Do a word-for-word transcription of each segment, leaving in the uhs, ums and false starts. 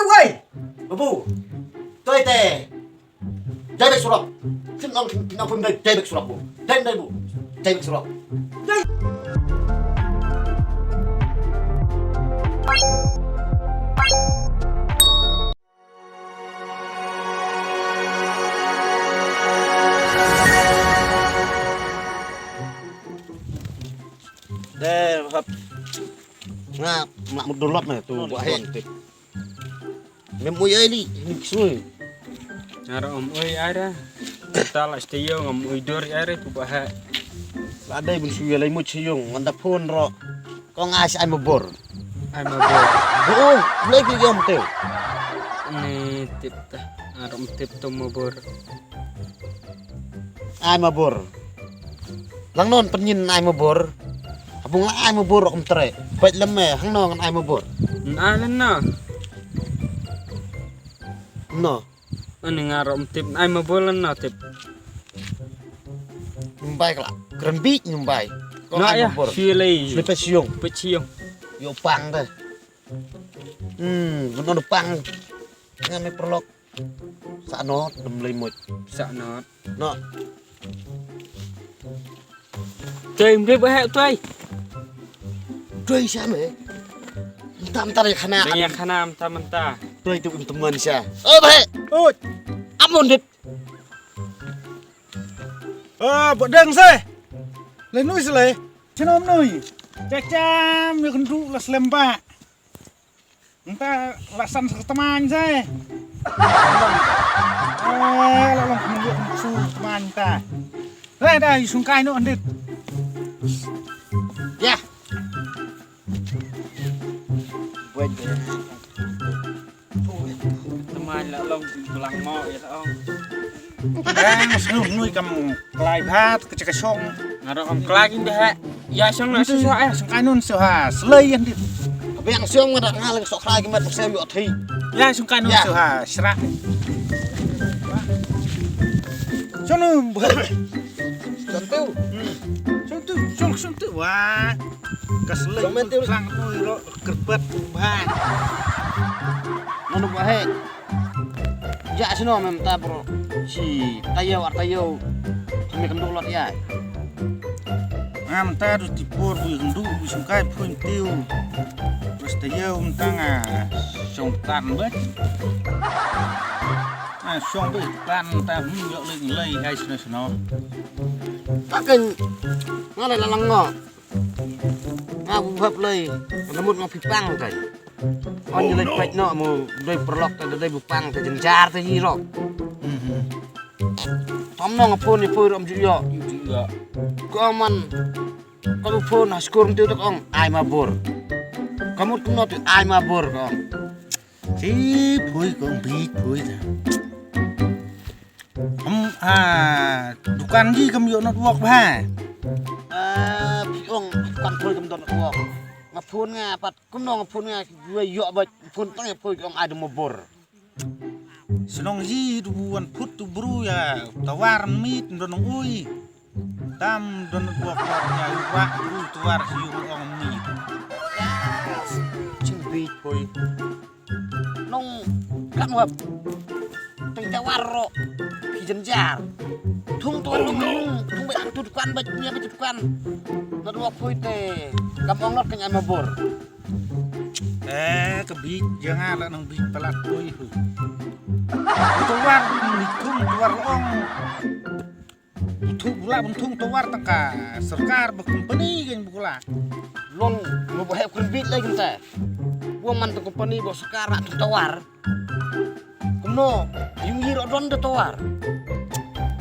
Wei! Babu! Toi te! Dai bek surok! Kin ong kin ong pun dai dai bek surok bu! Dai dai bu! Dai bek surok! Dai! Deh, hap. Nga mlak mut dolop ne tu buah hek. Mem ui ai li, ni ksui. Ara om ui ara. Ta la stay yo ngam ui dor ara tu buah hek. La dai bun sui lai mut sui yong, nganda phone ro. Ko nga ai mabor. Ai mabor. Oh, lek li yom teu. Ni tip ta. Aram tip tu mabor. Ai mabor. Lang non pynyin ai mabor. Abung la ai mabor kum tre. Bait lem me hang no ngan ai mabor. Ai lan no. No. Ani nga rom tip ai mabor lan no tip. Nyumbai kala. Kren bik nyumbai. Ko ai mabor. Sile. Sile pe siung. Pe siung. Yo pang de. Hmm, benar pang. Ngan me perlok. Sa not dem lei mut. Sa not. No. Tuai mrip ahek tuai. Tuai sa me. Mentah mentah dari khana. Dari khana mentah mentah. Tuai tu teman sa. Oh bahek. Oi. Amun dit. Ah, buat deng se. Lei nui se lei. Cina nui. Cacam ya kendu las lembak. Nta la san sa tmaiñ sai. Eh, la long khmih su tmaiñ ta. Dai dai sungkai no ndit. Ya. Buat. Tmaiñ la long tulang mo ya la ong. Bang snu nui kam klai bhat ka chaka shong. Ngaro kam klai kin deh. Ya shong na su ha eh. Shong kai nun su ha. Slei yan dit. Bang shong ngada ngal sok klai kin mat sok yo thi. Ya shong kai nun su ha. Shra. Shong nu. Shong tu. Shong tu. Shong shong tu. Wah. Ka slei. Shong men tu. Klang nui ro. Kyrpad bha. Mano ba he. Ja sino mem ta bro. Si tayo ar tayo. Kami kendo lot ya. Ngam ta du tipor bu ndu bu sungkai pun tiu. Bas tayo mtang a song tan bet. A song bet tan ta hmm yok lek lei ai sino sino. Pakin ngale lalang ngo. Nga bu hap lei, nga mut nga pipang kai. On ni lei pek no mu doi perlok ta doi bu pang ta jenjar ta yi rok. Tom no nga phone ni phone rom ju yo. Ko man, ko bu phone ha skur tu ta ong ai ma bor. Ko mut no tu ai ma bor ko ong. Si phui ko ong bi phui ta. Hm, ah, dukan ji kam ïoh network bha. Ah, phi ong dukan phone kam don network. Nga phone nga pat kumno nga phone nga wei ïoh ba phone tang ïa phone ong ai da mobor. Shnong ji du wan phut tu bru ïa tawar mit don ong ui. Tam don network ïa u ba bru tawar si ong mit. Ching bit phone. Nong kan wap. Teng tawar ro. Ki jenjar. Thung tuan nong yung. Thung bai tu dukan bai nia bai tu dukan. Na dua pui te. Kam ong lot kenyai mabor. Eh, ke bit jangan lah nong bit pelat pui hu. Tawar ni thung tawar ong. Bynthung bula bynthung tawar tang ka sorkar ba kompani kan bukula. Long mo ba hep kren bit lai kynta. Wa man tang kompani ba sorkar rak tawar. Kumno yung yi ro don da tawar.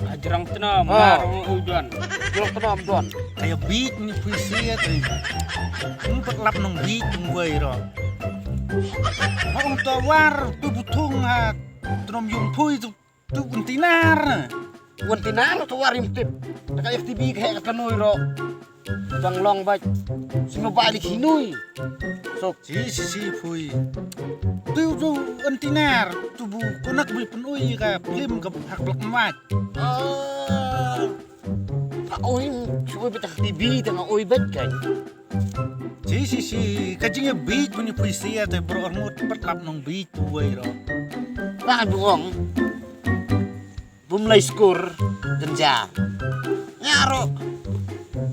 Ajrang tna mar u don. Jrong tna don. Kaya bit ni puisi ya tri. Mu pat lap nong bit nong wai ro. Hong tawar tu bynthung ha tnom yung pui tu. Tu un tinar. Un tinar tu warim tip. Taka F T B ke ka kanoi ro. Bang long baj. Sima bali kinoi. Sok. Si si si phui. Tu tu un tinar. Tu bu konak bui penui ka film ka hak blak mat. Ah. Oi, sui bita F T B tanga oi baj kan. Shi, shi, shi, ka jingïabit puni pui sia te bro armut pat lap nong bit tu wei ro. Ba du ong. Bym lei skur jynjar. Nga ruh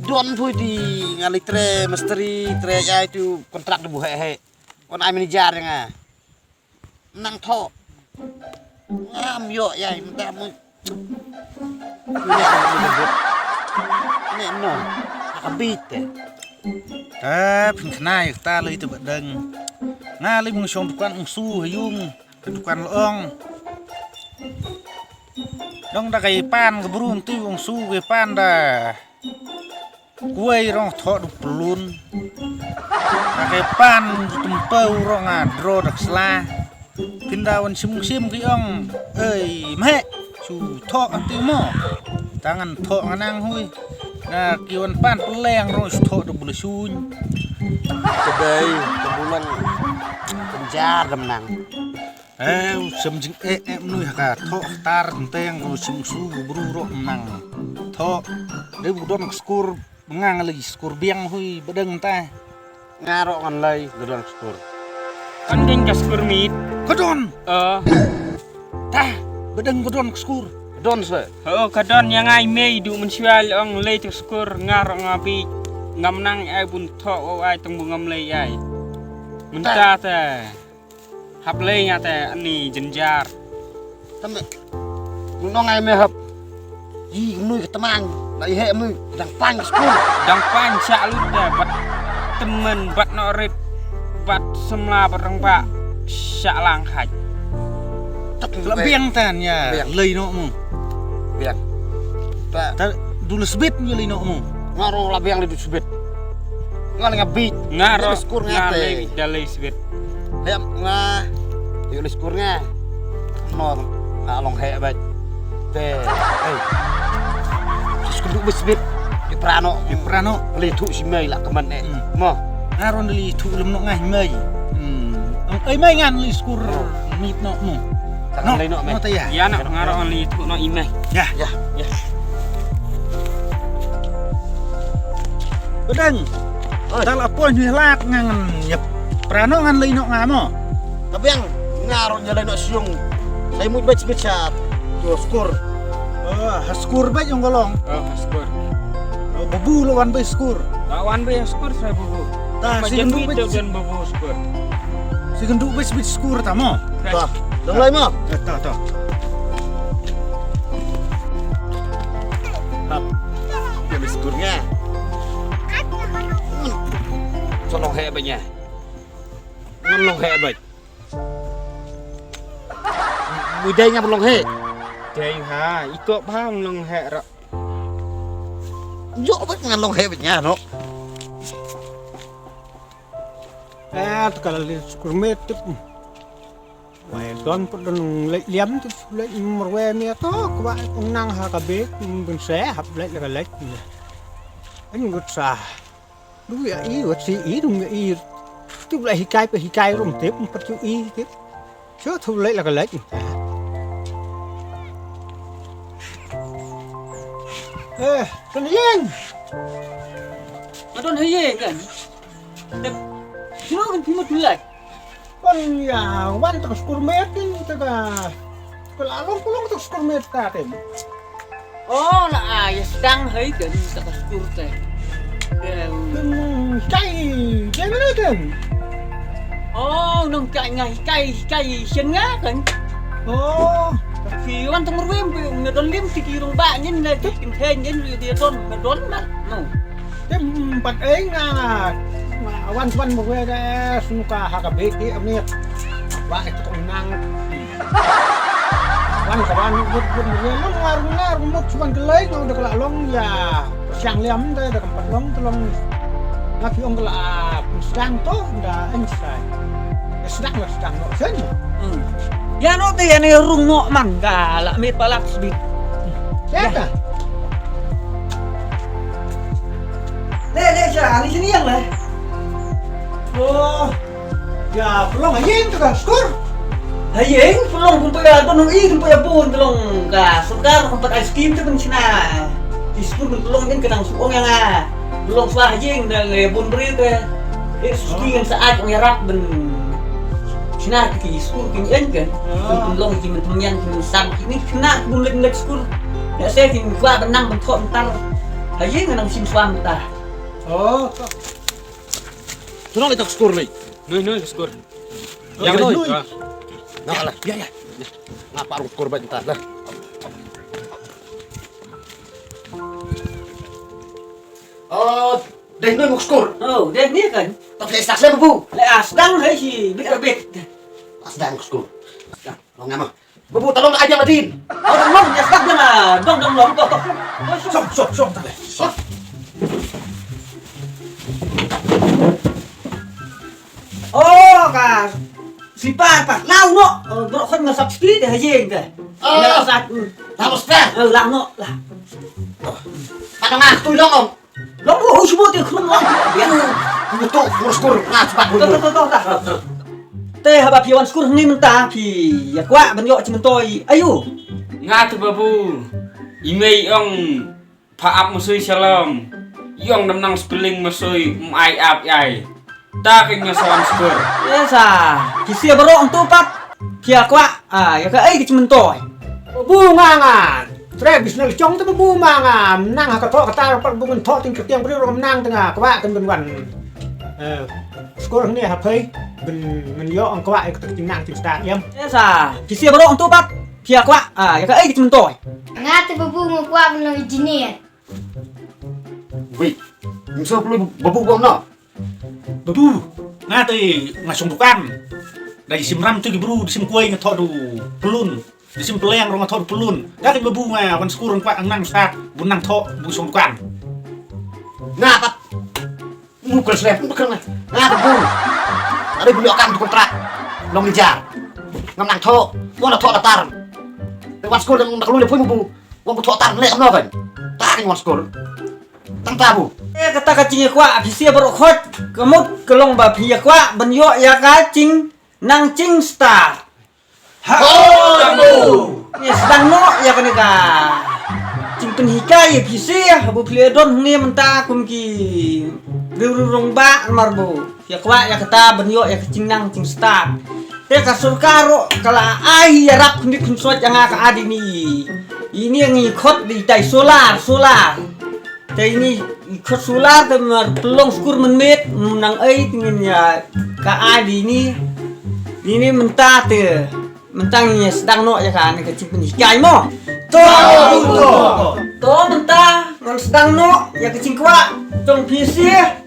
don pui di nga lei tre mistri tre ïa tu kontrak de bu heh heh. Kon ai manager ïa nga. Nang thoh. Ngam ïoh ïa mynta mu. Ne no. Ka bit te. Eh, phin khnai ta lei te ba dang. Nga lei mung shong dukan ung su ha yung. Ka dukan long. Dong da kai pan ka bru nti ung su kai pan da. Kuwei rong thoh du pelun. Ka kai pan du tempau rong a dro da ksla. Pinda wan sim sim ki ong. Ei meh. Su thoh anti mo. Tangan thoh nganang hui. Na ki wan pan peleng rong su thoh du bela suny. Kedai kebulong. Kenjar dem nang. Eh, u sem jing eh eh mnui ha ka thoh tar teng ko sim su bru ro nang. Thoh de bu don skur ngang lagi skur biang hui bedeng ta. Nga ro ngan lai de don skur. Kan ding ka skur mit. Ka don. Eh. Ta bedeng ka don skur. Don se. Oh, ka don yang ai mei du men shual ong lai tu skur nga ro nga bi ngam nang ai bun thoh o ai teng bu ngam lai ai. Mynta ta. Hap lei nga te ani jynjar. Tame. Nong ai me hap. Yi nui ke temang. Lai he mu dang pan skul. Dang pan sha lut de bat temen bat no rit bat semla bat rengba sha lang haj. Labiang tan ya lei no mu. Biang. Ta dul sbit ya lei no mu. Ngaro labiang le dul sbit. Nga nga bit. Nga ro skur nga te. Dalei sbit. Lem nga. Yu le skur nga. No nga long he bait. Te. Hey. Skur du bit sbit. Di prano. Di prano. Le thu si mai la kemen eh. Mo. Nga ro le thu lem no nga mai. Hmm. Ai mai ngan le skur. Mit no mo. No, no te ya. Ya no nga ro le thu no i mai. Ya. Ya. Ya. Bedeng. Oi. Tal apoi ni lat ngan nyep. Prano ngan lei no nga mo. Ka biang nga ro nya lei no siung. Sai mut bait bit sha. Tu skur. Oh, ha skur bait yong golong. Oh, ha skur. Oh, babu lo wan bait skur. Ba wan bait skur sai babu. Ta si gendu bait dan babu skur. Si gendu bait bit skur ta mo. Ta. Dong lai mo. Ta ta. Hap. Dia bait skur nga. Sa long he ba nya. Ngan long he ba. Mu dei nga long he. Dei ha, iko ba long he ra. Jo ba ngan long he ba nya no. Eh, tu kalau li skur met tu. Wai don put don lek liam tu lek merwe mi to kwa nang ha ka bek bin se hap lek la ka lek. An gut sa. Du ya i wat si i dum ya i. Tu la hikai pe hikai rum tip pat tu i tip. Cho tu lek la ka lek. Eh, kan yeng. Adon haye kan. Tip. Sino kan pimut lek. Wan ya wan ta ka skur met kin ta ka. Ka la long ka long ta ka skur met ka kin. Oh la a ya sdang hai kin ta ka skur te. Kin kai dei mana kin. Oh nong kai ngai kai kai shen nga kin. Oh. Ki wan ta murwem bi na don lim ti ki rong ba nyin na ti kin khen nyin ri dia don na don ma. No. Tim pat ei nga nga wan wan mo we de snu ka ha ka bek i amit. Ba ek tong nang. Wan ka wan mut mut mo we long ngar ngar mut wan ka lei nong de ka la long ya. Siang liam de de ka pat long ka long. Nga ki ong ka la siang to da en sai. Sedang la sedang no sen. Ya no te ya ne rung no man ka la mit palak sbit. Ya ta. Le le sha ni sini yang le. Oh. Ya, pelong ha ïing tu ka skur. Ha ïing pelong kumpa ya don i kumpa ya bun pelong ka sorkar kumpa ai skim tu kan sina. Di skur kan pelong kan kenang suong yang ah. Pelong swa ha ïing da le bun beri te. Eh, suki kan sa ai kong yarap ben. Sina ki skur ki nyen kan. Kun long ki men temen ki men sam ki ni kena bun lek lek skur. Ya se ki kwa benang ben thok entar. Haji ngan nang sim swam ta. Oh. Tunong itu skur ni. Noi noi skur. Yang noi. Nah lah. Ya ya. Ngapa rung skur ben entar lah. Oh, deh noi muk skur. Oh, deh ni kan. Tapi stas lah bu. Le asdang hai si bit bit. Asdang skur. Long nama. Babu tolong aja madin. Oh, dong long ya sdang dong dong long to. Song song song tak. Song. Oh, ka. Sipar pa. Lau no. Bro khon ma sap sti de hajing de. Lau sat. Lau sat. Lau no lah. Pada ngah tu long. Long ho shu te khrum long. Ya. Mutu ngurus kur ngah sepak. To to to to. Te haba phi wan skur ni mynta phi ya kwah ban ïoh chi myntoi ayu. Nga tu babu. I mei ong pha ap masui shalom. Yong dam nang spelling masui mai ap ai. Ta king nga salam skur. Esa. Kisi baroh tu pat. Phi ya kwah. Ah, ya ka ai ki chi myntoi. Bu nga nga. Tre bisnel chong tu bu ma nga nang ha ka thok ka tar pat bu ngan thok ting kyrtiang briew rom nang tang nga kwah kan ban wan. Eh, skur ni ha phai ban ngan ïoh ang kwah ek tak ting nang ting stad yam. Esa, kisi baroh tu pat. Phi ya kwah, ah, ya ka ai ki chi myntoi. Nga te babu nga kwah ban long engineer. Wei, ngin so perlu babu bom no. Babu, nga te nga song dukan. Da sim ram tu ki bru, da sim kuai nga thok du pelun. Da sim peleng rong nga thok du pelun. Da ki babu nga wan skur nga kwah nang stad, bu nang thok bu song dukan. Nga pat. Mu kal slep, mu kal nga. Nga pat bu. Ada bu kan tu kontrak. Long ni jar. Ngam nang thok, bu na thok datar. Te wan skur dang da kalu le pun bu. Wan bu thok tar le kam no kan. Ta kan wan skur. Tang ta bu. Eh, kata ka jingïakwah phi sia baroh khot. Ka mut ka long ba phi ïakwah ban ïoh ïa ka jingnang jingstar. Ha. Ngi sdang noh ïa kane ka jingpynhikai ïa phi sia, ha bu phi la don hangne mynta kum ki riew riew rangbah namar bu phi ïakwah ïa kata ban ïoh ïa ka jingnang jingstar. Te ka sorkar ruh ka la ai ïarap khyndiat khynsoit ïa nga ka adi ni. Ini ngi khot di tai solar, solar. Te ini i khot solar te mar pynlong skur mynmiet, nang ai te ngin ïa ka ai di ni. Di ni mynta te, mynta ngin ïa sdang noh ïa kane ka jingpynhikai mo. To, to. To mynta ngan sdang noh ïa ka jingkwah jong phi sia.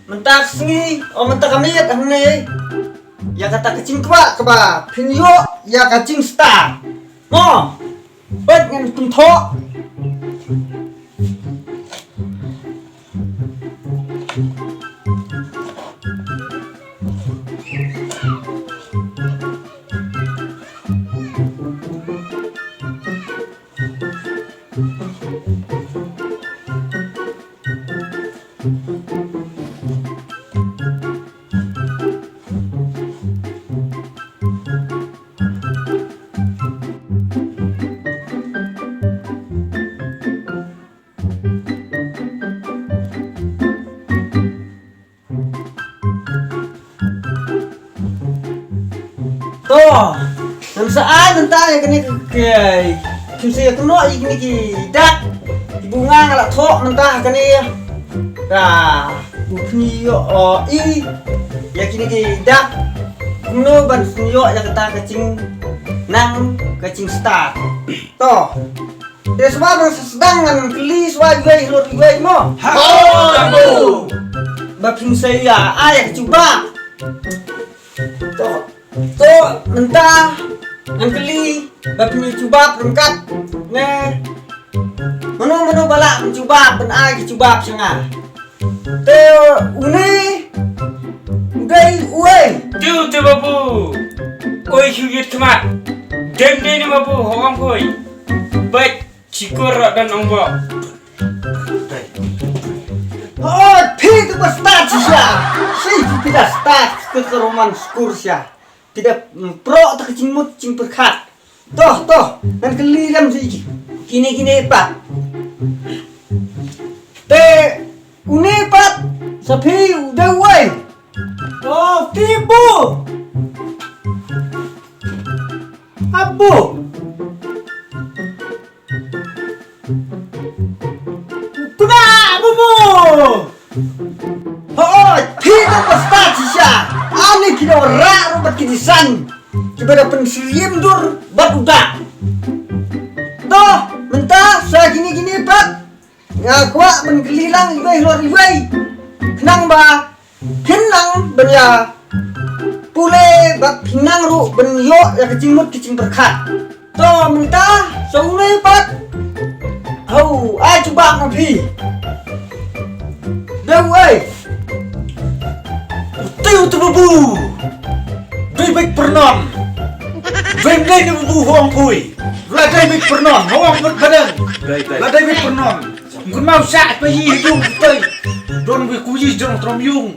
Mynta ka sngi, o mynta ka miet hangne. Ïa kata ka jingkwah kaba phin ïoh ïa ka jingstar. Mo. Peit ngan pynthok. To, ngam sa ai mynta ïa kane ka, ka, kim sa ïa kynnoh ïa kine ki dak. Ki bunga nga la thoh mynta ha kane. Ka, u pynïoh, o, i, ïa kine ki dak. Kumno ban pynïoh ïa kata ka jingnang ka jingstar. To. Te shuwa ban sdang ngan kylli shuwa iwei halor iwei mo. Ha. Ba phin sa ïa ai ka jubab. To, to mynta ngan kylli ba phin ïa jubab ryngkat ne. Mano mano ba lah jubab ban ai ka jubab sha nga. Te une u dei uei? Te u te babu. Oi, hiu yit khmat. Deng dei ne babu, ho ong koi. Bait, chikur rak dan ong bo. Oh, phi tu ba start shisha. Shi phi da start ke ke roman skur sha. Phi da, mm, pro ta ke jingmut jingpyrkhat. Toh, toh, ngan kylli lem sha ki. Kine, kine pat. Te, une pat, sa phi u dei uei? Oh, tibu. Abu. Kuna, abu bu. Hooid, phi dang ba stad shisha. Ani ki dang rah ruh bad ki disan. Kiba da pynsyriem dur bad u dak. To, mynta sa kine kine pat. Nga kwah ban kylli lang iwei halor iwei. Khnang ba phin nang ban ïa pule bad phin nang ruh ban ïoh ïa ka jingmut ka jingpyrkhat. To mynta sa une pat. Hau, ai jubab ma phi. Dei uei? Te u te babu. Dei bek pyrnon. Dei dei ne babu hong pui. La dei bek pyrnon. Hong bad badang. Dei, dei. La dei bek pyrnon. Ngun mau sa pa yi dung tei. Don wi ku yi jong trom yung.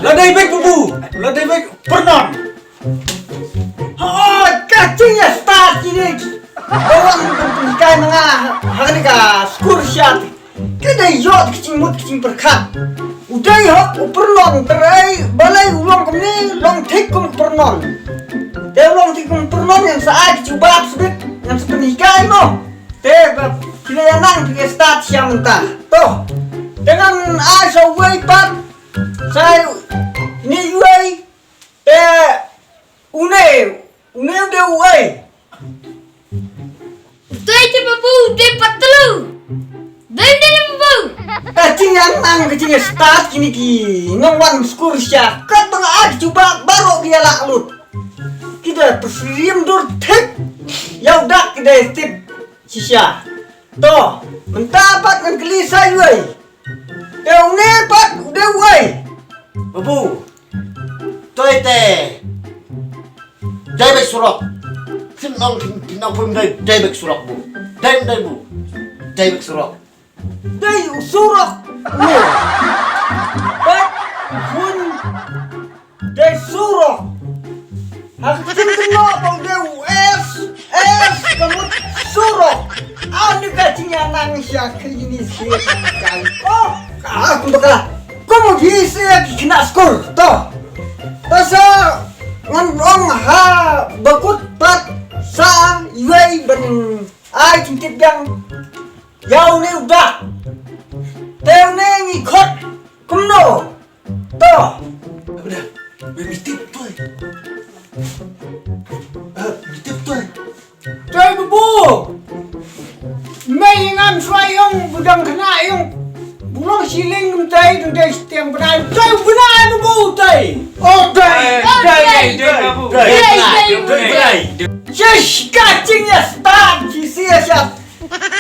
La dei bek babu. La dei bek pyrnon. Hooid, ka jingïastad kine. Bawang pynhikai ma nga ha kane ka skur sha te. Ka dei ïoh ka jingmut ka jingpyrkhat. U dei hok u pyrnon, trai balei u long kumne, long thik kum pyrnon. Te u long thik kum pyrnon, ngan sa ai ka jubab sbit, ngan sa pynhikai mo. Te ba kine ïa nang phi stad sha mynta. To. Te ngan ai sa uwei pat. Sa ine uwei. Te une, une u dei uei? Dei te babu, dei patlu. Dei dei babu. Ka jingïanang ka jingïastad kine ki nongwan skur sha. Katba nga ai jubab baroh ki ïa lah lut. Ki da pynsyriem dur thik. Ïa u dak ki da tip shisha. To, mynta pat ngan kylli sa uwei. Te une pat u dei uei? Babu. Toi te. Dei bek surok. Sim nong sim nong pun dei dei bek surok bu. Dei dei bu. Dei bek surok. Dei u surok. Bek pun. Dei surok. Ha ka ktien kynnoh ba u dei u S, S ka mut surok. Ani ka jingïanang sha ka ini sha kai. Oh, ka kum bakala. Kum phi sha ki khynnah skul to. To sa ngan ong ha ba kut pat sa iwei ban ai jingtip biang. Ïa une u dak. Te une ngi khot kumno. To. Abda, me mi tip toi. Ah, mi tip toi. Toi bubu. Me ngam suai yong budang kena yong. Bulong siling tai dang dai setiang benai. Toi benai bubu toi. Oh, dai, dai, dai, dai, babu. Dai, dai, dai, dai. Shish, ka jingïastad, shi sia siat.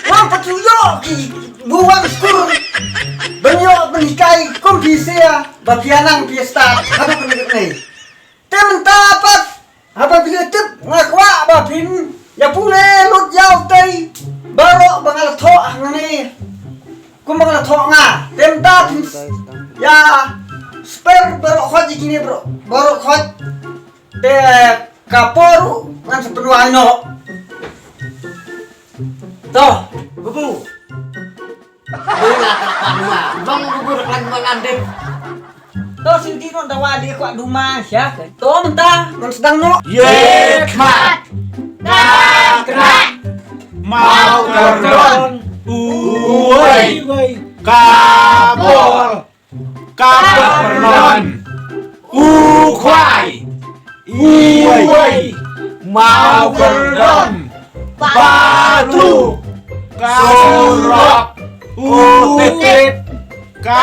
Wan patu ïoh ki buwan skur. Ban ïoh ban hikai kum phi sia ba phi anang phi stad. Haduh kane kane. Te mynta pat haba phi tip nga kwah ba phin ïa pule lut ïa utei baroh ba nga la thoh hangne. Kum ba nga la thoh nga. Te mynta phin ïa spare baroh khot ïa kine baroh, baroh khot. Te ka por ruh ngan sa pynwai noh. To, bubu. Bubu la ka pan ma. Bang bubu la pan ma ngan dip. To siti noh dawa di kwah duma sha. To mynta ngan sdang noh. Ye khmat. Ka kra. Mau kordon. Uwei. Ka bor. Ka pyrnon. U khwai. Iwei. Mawkordon. Patlu. Surok. U tit. Ka.